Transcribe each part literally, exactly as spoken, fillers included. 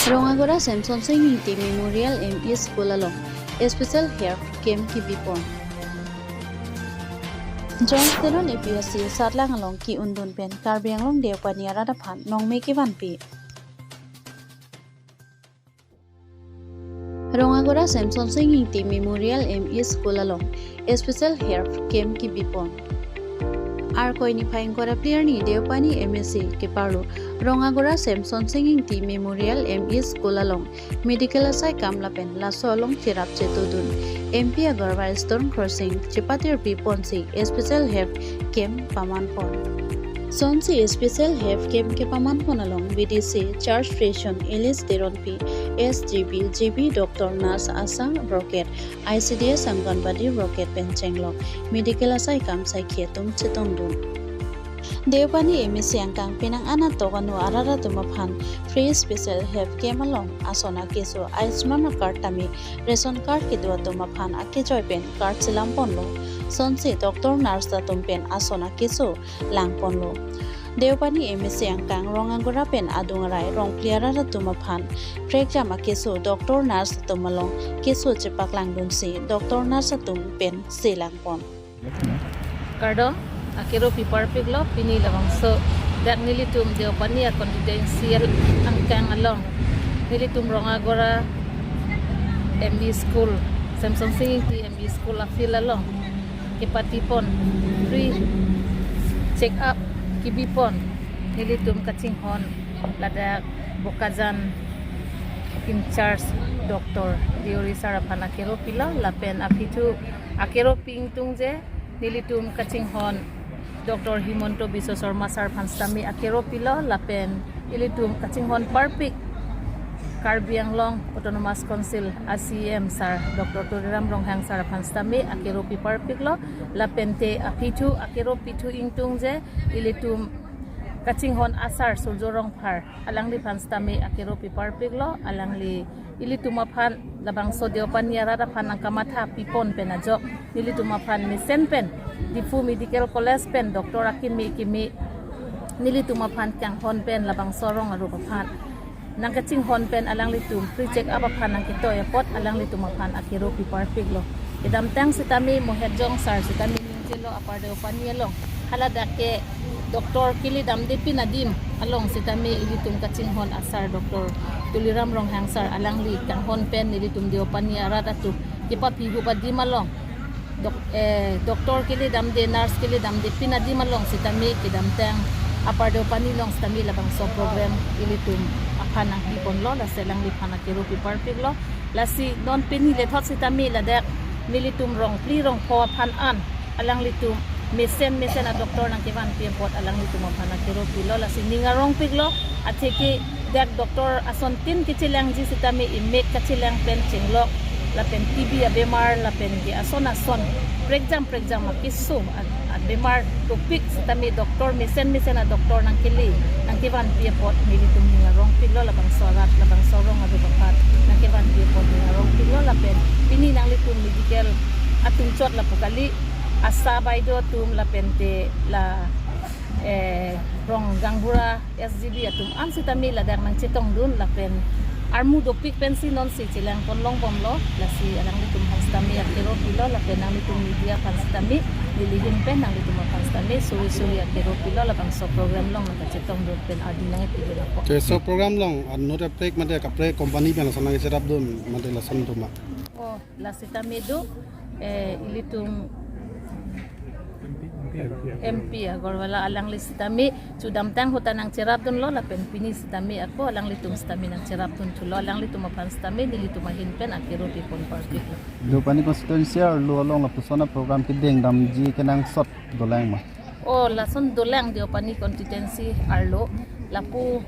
Rongagora Semson Sing Ingti Memorial M E School along Special Health Camp kebipon. Joint Teron A P S C satlang along ki-undun pen Karbi Anglong Deopani arat aphan nongme kevanpi. Rongagora Semson Sing Ingti Memorial M E School along Special Health Camp kebipon. Arkoi niphai ingkoi ra phli arni Deopani M A C keparlo Rongagora Semson Sing Ingti Memorial M E School along medical asai kam lapen laso along cherap chetudun M P Agarwal Stone Crossing chepatir piponsi Special Health Camp pamanpon. Sonsi Special Health Camp kepamanpon along V D C Church President Elis Teronpi, S G B, G B, Doctor, Nurse, ASHA, Rocket, I C D S, Anganwadi, Rocket pen chenglok medical asai kam saikhi atum chetongdun. Deopani M A C angkang penang anatok anu arat atum aphan free Special Health Camp along ason akeso Ayushman card tame ration card kedo atum aphan akejoi pen card chelamponlo. Sonsi doctor nurse atum pen ason akeso langponlo. Deopani M A C angkang Rongagora pen adung arai rongphli arat atum aphan prekjam akeso doctor nurse atum along keso chepaklangdunsi doctor nurse atum pen selangpon. Kardom, akero piparpiklo pini labangso dak nelitum Deopani a constituency angkang along nelitum Rongagora M E School, Semson Sing Ingti M E School a field along kepatipon free check up kebipon nelitum kachinghon ladak Bokajan in charge Doctor Deori sir aphan akero pilo lapen aphi thu akero pi ingtungje nelitum kachinghon Doctor Himanta Biswa Sarma sir aphan sitame akero pilo lapen ilitum kachinghon parpik Karbi Anglong Autonomous Council a C E M sir Doctor Tuliram Ronghang sir aphan sitame akero piparpiklo lapen te aphi thu akero pi thu ingtungje ilitum kachinghon asar Surjo Rongphar alangliphan sitame akero piparpiklo, alangli ilitum aphan labangso Deopani arat aphan nangkamatha pipon pen ajok nelitum aphan mesen pen Diphu Medical College pen doctor akimi kimi nelitum aphan kanghon pen labangso arong arup aphan nangkachinghon pen alanglitum free check up aphan nangketoi apot alanglitum aphan akero piparpiklo. Kedamtang sitame Mohet Jong sir sitame ningjelo Upper Deopani along. Haladak ke doctor kili damde pin adim along sitame ilitum kachinghon asar Doctor Tuliram Ronghang sir alangli kanghon pen nelitum Deopani arat atum kepaphi hup adim along dok-, eh, doctor kili damde, nurse kili damde pin adim along sitame kedamtang Upper Deopani along sitame labangso program ilitum aphan nangpiponlo, lasi alangliphan akero piparpiklo. Lasi non pini lethot sitame ladak nelitum rongphli rongpho aphan an alanglitum mesen mesen a doctor nangkevanpi apot alanglitum aphan akero pilo, lasi ning arongpiklo. Atheke dak doctor asontin kechelangji sitame imek kachelang pen chenglok lapen T B abemar lapen ke ason ason prekjam prekjam akeso a, abemar dopik sitame doctor mesen mesen a doctor nangkele nangkevanpi apot nelitum ning arongpiklo, labangso arat labangso arong arup aphan nangkevanpi apot ning arongpiklo lapen pini nanglitum medical atum chot lapu kali, ASHA baideo atum lapen te la, eh, rong gaonbura S G B atum an sitame ladak nangchetongdun lapen armu dopik pensi nonsi chelangpon longbomlo, lasi alanglitum aphan sitame akero pilo lapen nanglitum media aphan sitame neli ahin pen nanglitum aphan sitame suri suri akero pilo labangso program along nangkachetongdun pen ardi nangkepidun apot. Te so program along anut aprek mate kaprek company pen lason nangcherapdun mate lason atum ma? Oh, la sitame do, eh, ilitum M P Agarwal alangli sitame chudamtang ahut ta nangcherapdunlo lapen pini sitame ako alanglitum sitame nangcherapdun thulo, alanglitum aphan sitame nelitum ahin pen akero pipon parpiklo. Deopani constituency arlo along lapuson a program kedeng damji kenangsot dolang ma? Oh, lason dolang Deopani constituency arlo lapu,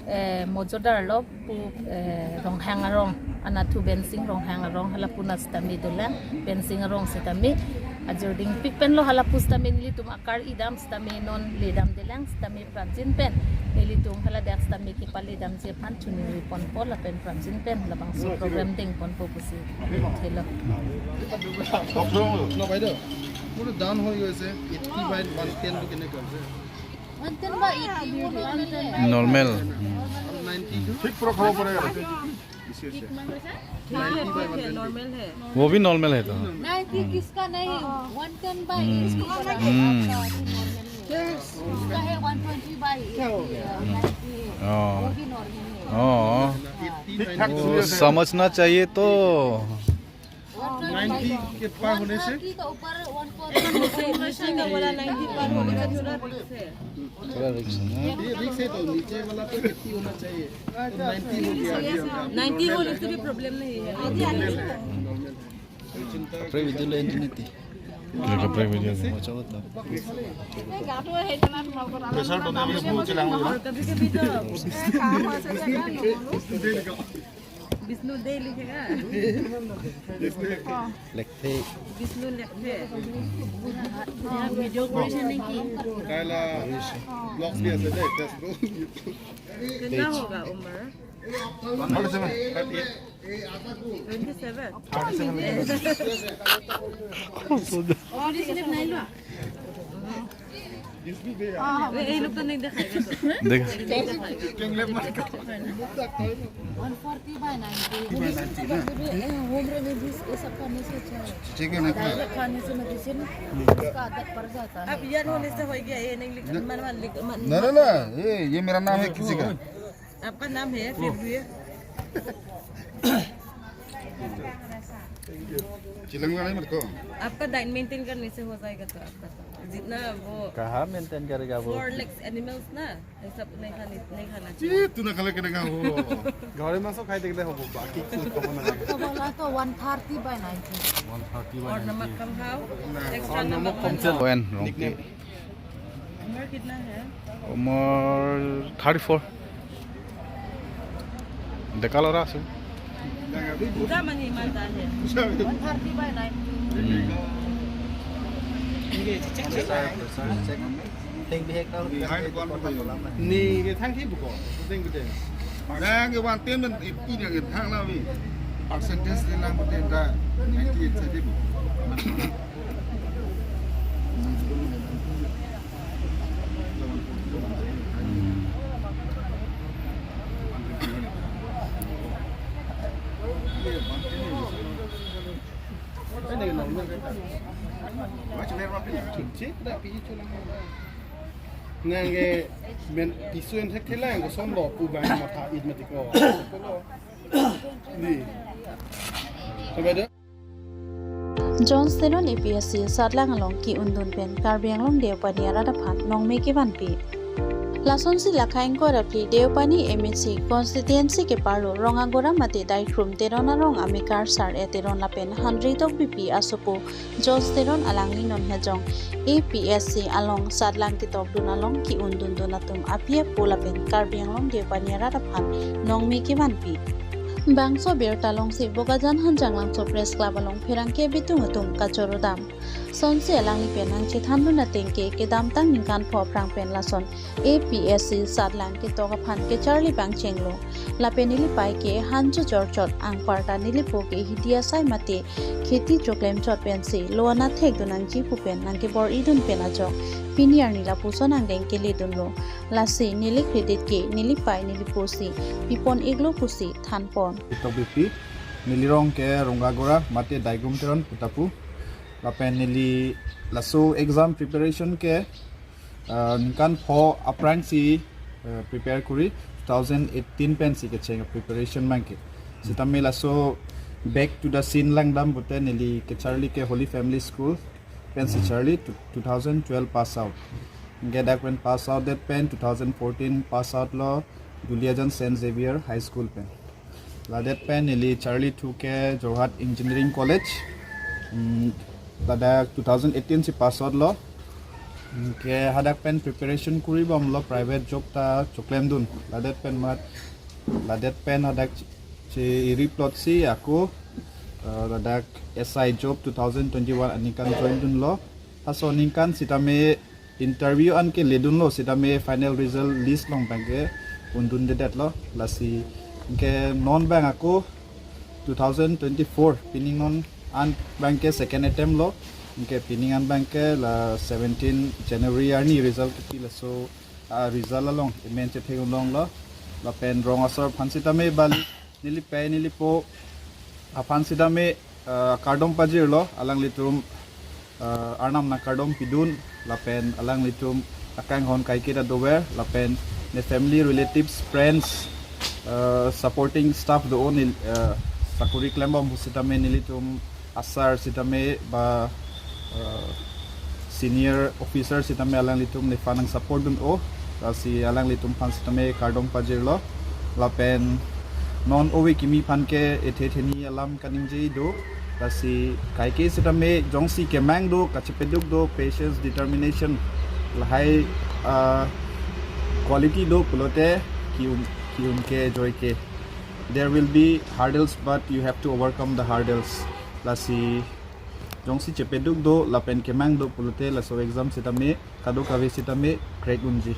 eh, mojodar lo pu, eh, Ronghang arong, anatthu Bensing Ronghang arong, halapu na sitame dolang, Bensing arong sitame ajor dingpik penlo, halapu sitame nelitum akar-i dam sitame non ledamdelang sitame prapjin pen nelitum haladak sitame kepale damji aphan chuningri ponpo lapen prapjin pen labangso program dengponpo pusi thelo. Doctor, ন বাইদেউ, মোৰতো ডাউন হৈ গৈছে, eighty buy one টেনটো কেনেকৈ হৈছে? One ten by eighty, वो normal है। Normal। ठीक पूरा खावा पड़ेगा। ठीक है, ठीक है, normal है। वो भी नॉर्मल है तो। नाइंटी किसका नहीं, वन टेन बाय एटी वाला है, हम्म। आपका अभी नॉर्मल है। उसका है one twenty by eighty, ninety है। हाँ। वो भी नॉर्मल है। हाँ। ठीक ठाक वो सुनिए सर। समझना चाहिए तो। नाइंटी के पार होने से? नाइंटी के ऊपर वन फोर्टी। नीचे, नीचे का वाला नाइंटी पार होने से थोड़ा रिस्क है। थोड़ा रिस्क है। ये रिस्क है तो नीचे वाला तो एटी होना चाहिए। तो नाइंटी हो गया अभी आपका। नाइंटी होने से भी प्रॉब्लम नहीं है। Kaprek video le infinity. Kaprek video. Macam apa? Pressure तो नहीं, मुंह चलाऊंगा। और कभी-कभी तो विष्णु दे लिखेगा। Lekte. विष्णु लेखे। यहाँ वीडियो ऑपरेशन नहीं की। Kaila vlogs भी আছে দেই, Facebook। कितना होगा उम्र? Thirty seven। Twenty seven। Thirty seven। और ये सिर्फ नहीं लो। ये, ये लोग तो नहीं दिखाएगा तो। देख। नहीं दिखाएगा। One forty by ninety. Home remedies ये सब खाने से अच्छा है। ठीक है ना? खाने से मेडिसिन उसका आदत पड़ जाता है। अब ईयर होने से हो गया, ये नहीं लिख, मन, मन लिख, मन। ना, ना, ना, ये, ये मेरा नाम है किसी का। आपका नाम है फिर भी। चिलंग वाला ही मत को। आपका डाइट मेंटेन करने से हो जाएगा तो आपका तो। जितना वो कहाँ मेंटेन करेगा वो? Four lakhs animals ना, ये सब नहीं खाने, नहीं खाना चाहिए। ये तू ना खा लेके ना हो। गाहरि मांस खाई देख ले हो, बाकी कुछ खाबो ना। तो बोला तो one thirty by ninety. One thirty by ninety. और नमक कम खाओ। एक्स्ट्रा नमक कम। When, Rongki? उम्र कितना है? Umor thirty-four. Deka lora asu. Buka mani mata hai. One thirty by ninety. Hmm. Ni ke thang thi buko. Thang ke one ten dan iti yang thang lawi. Percentage de lang pute da ninety eight saja bu. Nang ke men piso en thek thelang ko son lo pu bang matha it mati ko. Ni. Sabe de. John Teron A P S C Satlang along ki-undun pen Karbi Anglong Deopani arat aphan nongme kevanpi. Lasonsi lakha ingkoi ra phli Deopani M A C constituency keparlo Rongagora mate Daikrum Teron arong amekar Sar E Teron lapen Hanri Tokbipi asopo John Teron alangli non Hejong A P S C along Satlang ketokdun along ki-undundun atum api apo lapen Karbi Anglong Deopani arat aphan nongme kevanpi. Bangso birta alongsi Bokajan Hanjanglangso Press Club along pherangke bitung atum kachoro dam. Sonsi alangli pen nangchethandun ateng ke kedamtang ningkan pho aphrang pen lason A P S C Satlang ketok aphan kecharli pangchenglo. Lapen neli pei ke hanjo chorchot, anparta neli po ke hidi asai mate kheti choklem chot pensi lo anat thekdun nangji pu pen nangkebor-idun pen ajok pini arni lapuson angdeng keledunlo. Lasi neli credit ke neli pei neli po si pipon iklo pusi thanpon. Tokbipi, neli rong ke Rongagora mate Daikrum Teron pu ta pu. Lapen neli laso exam preparation ke, ah, ningkan pho aphrangsi, ah, prepare kuri, two thousand eighteen pensi kecheng preparation abang ke. Sitame laso back to the scene langdam pute neli kecharli ke Holy Family School pensi charli, two thousand twelve pass out. Anke dak pen pass out det pen two thousand fourteen pass out lo Duliajan Saint Xavier High School pen. Ladet pen neli charlithu ke Jorhat Engineering College. Hmm, ladak two thousand eighteen si pass out lo. Hmm, ke hadak pen preparation kuri bomlo private job ta choklemdun. Ladet pen mat, ladet pen hadak che iri plot si ako, eh, ladak S I job two thousand twenty-one aningkan join dunlo. Laso aningkan sitame interview an ke ledunlo sitame final result list along abang ke undundedetlo. Lasi anke non abang ako two thousand twenty-four pining non an abang ke second attempt lo. Anke pining an abang ke la seventeen January arni result kepi laso ah, result along amen chethek un longlo. Lapen rong asor aphan sitame bali neli pei neli po aphan sitame, ah, kardom pajirlo, alanglitum, ah, Arnam nangkardom pidun, lapen alanglitum akanghon kaiketa dover, lapen ne family, relatives, friends, ah, supporting staff do-o, nel-, ah, sakori klembom pu sitame nelitum asar sitame ba, ah, senior officer sitame alanglitum nephan nangsupport dun-o, lasi alanglitum aphan sitame kardom pajirlo. Lapen non ove kimi aphan ke ethe theni alam kaningje do, lasi kaike sitame jongsi kemang do, kachepeduk do, patience, determination, lahai, ah, quality do pulote ki-un, ki-un ke joike. There will be hurdles, but you have to overcome the hurdles. Lasi jongsi chepeduk do lapen kemang do pulote laso exam sitame kadokave sitame crack unji.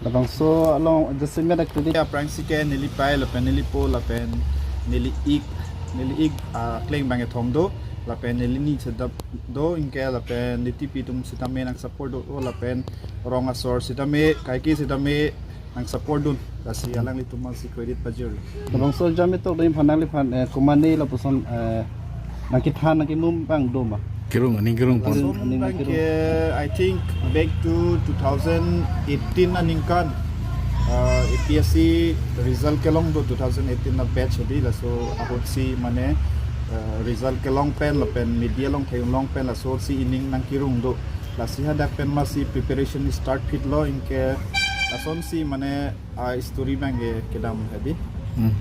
Labangso along jasemet activity. Aphrangsi ke neli pei lapen neli po lapen neli ik, neli ik, ah, kleng bang kethom do, lapen neli ni chedap do, anke lapen neli tipi atum sitame nangsupport do, o lapen rong asor sitame, kaike sitame nangsupport dun, lasi alanglitum aphansi credit pajir. Labangso exam tok dei aphan nangliphan, eh, komane lapuson, eh, nangkethan nangkemum bang do ma? Kerung, aning kerung pon. Lason aning bang kerung. Ke, I think back to two thousand eighteen aningkan, ah, A P S C result kelong do two thousand eighteen a batch hedi, laso ahutsi mane, ah, result kelong pen lapen media along thek un long pen lasonsi ining nangkerung do. Lasi hadak pen masi preparation start phitlo, anke lasonsi mane a-story bang ke kedam hedi. Hmm.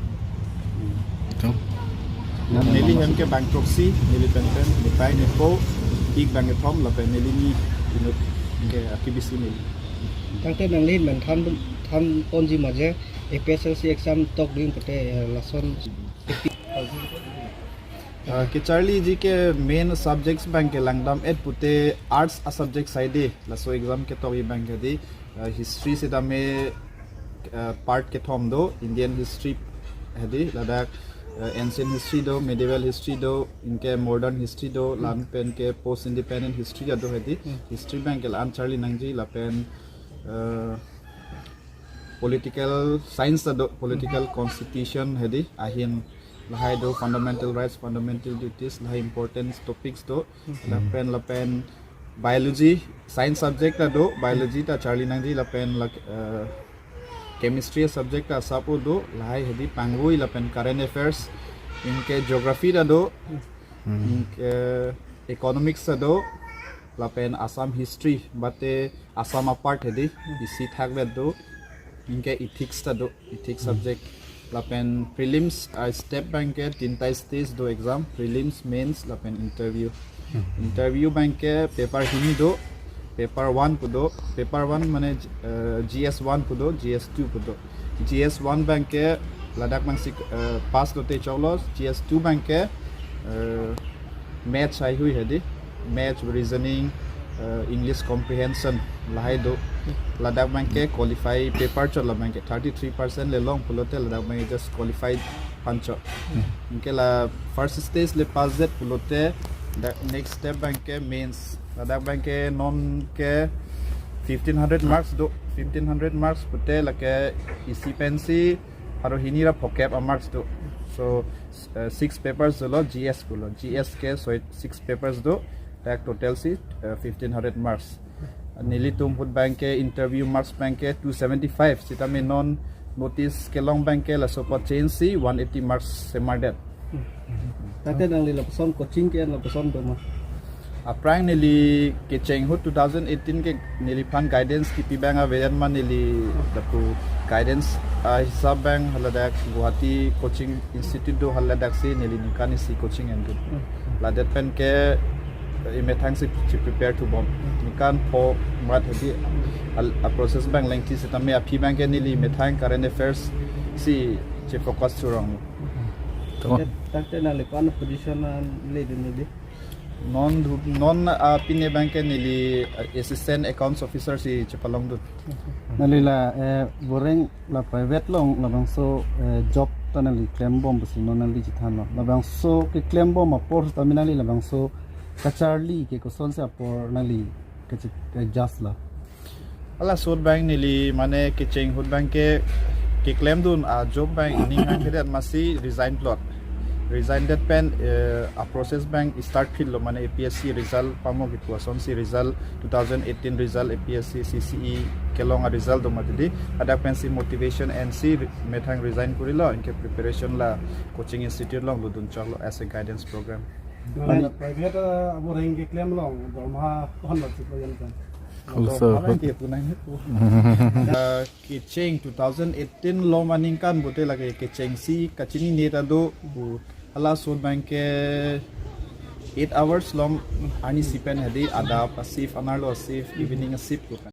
Tok. Neli hem ke bang throksi, neli pen pen, ne pei ne po, ik bang kethom, lapen neli ni inut ke akibisi neli. Tangte nangli men than, than ponji ma je, A P S S C exam tok ding pute, eh, lason. Ah, kacharliji ke main subjects bang ke langdam-et pute arts a-subject saide, laso exam ketokji bang ke di, ah, history sitame, ah, part kethom do, Indian history hedi, ladak, ah, ancient history do, medieval history do, anke modern history do, la-an pen ke post independent history do hedi. Hmm. History bang ke la-an charli nangji, lapen, ah, political science do, political constitution hedi, ahin lahai do, fundamental rights, fundamental duties, lahai important topics do. Hmm. Lapen, lapen biology, science subject ta do, biology ta charli nangji, lapen la, eh, chemistry subject ta asap do, lahai hedi pangvoi, lapen current affairs, anke geography ta do, Hmm. anke economics ta do, lapen Assam history, mate Assam apart hedi, isi thakvet do, anke ethics ta do, ethics Hmm. subject. Lapen prelims, ah, step bang ke tinta stage do exam, prelims, mains, lapen interview. Hmm. Interview bang ke paper hini do, paper one pu do, paper one mane, eh, G S one pu do, G S two pu do. G S one bang ke ladak bang si, eh, pass lote choklo, G S two bang ke, eh, maths haihui hedi, maths, reasoning, eh, English comprehension lahai do. Ladak bang ke qualify paper chot, la bang ke thirty three percent le long pulote ladak bang ke just qualify aphan chot. Hmm. Anke la first stage le pass det pulote, the next step bang ke mains. Ladak bang ke non ke fifteen hundred marks do, fifteen hundred marks pute lake isi pensi pharo hini ra phokep a-marks do. So, eh, six papers dolo, G S pulo. G S ke soi six papers do, dak total si, eh, fifteen hundred marks. Nelitum ahut bang ke interview marks bang ke two seventy five, sitame non notice kelong bang ke laso apot change si one eighty marks semar det. Tangte nangli lapuson coaching ke lapuson do ma? Aphrang neli kecheng ahut two thousand eighteen ke neliphan guidance kipi bang avedet ma, neli lapu guidance, ah, hisap bang haladak Guwahati coaching institute do, haladak si neli ningkan isi coaching en dun. Hmm. Ladet pen ke, eh, emethang si chi prepare thubom. Ningkan pho mat hedi al-, a-process bang lengthi sitame aphi bang ke neli methang current affairs si chi focus thurong. Tangte, tangte nangli ko-an position an le dun neli? Non du-, non, ah, pine bang ke neli, ah, assistant accounts officer si chepalong dun. Nangli la, eh, boreng la private along labangso, eh, job ta nangli klembom pusi non nangli chethanlo. Labangso keklembom apor sitame nangli labangso kacharli ke kosonsi apor nangli kache-, ke-adjust la? Hala sot abang neli mane kecheng ahut abang ke keklemdun a job abang ining hang kedet masi resign plot. Resign det pen, eh, a process abang start phit lo mane A P S C result pamo kipu asonsi result two thousand eighteen result A P S C C C E kelong a result do mati di. Hadak pensi motivation ensi re-, methang resign korilo, anke preparation la coaching institute along dodun choklo as a guidance program. Mane private, eh, aboreng keklem along dorma kohon bak chiklo yan kan. Khulsa dorma ahut. Abang ke punang itu. Eh, kecheng two thousand eighteen lo maningkan bote lake kechengsi kachini neta do bu hala sot abang ke eight hours lo arnisi pen hadi adap a shift, anerlo a shift, evening a shift ko.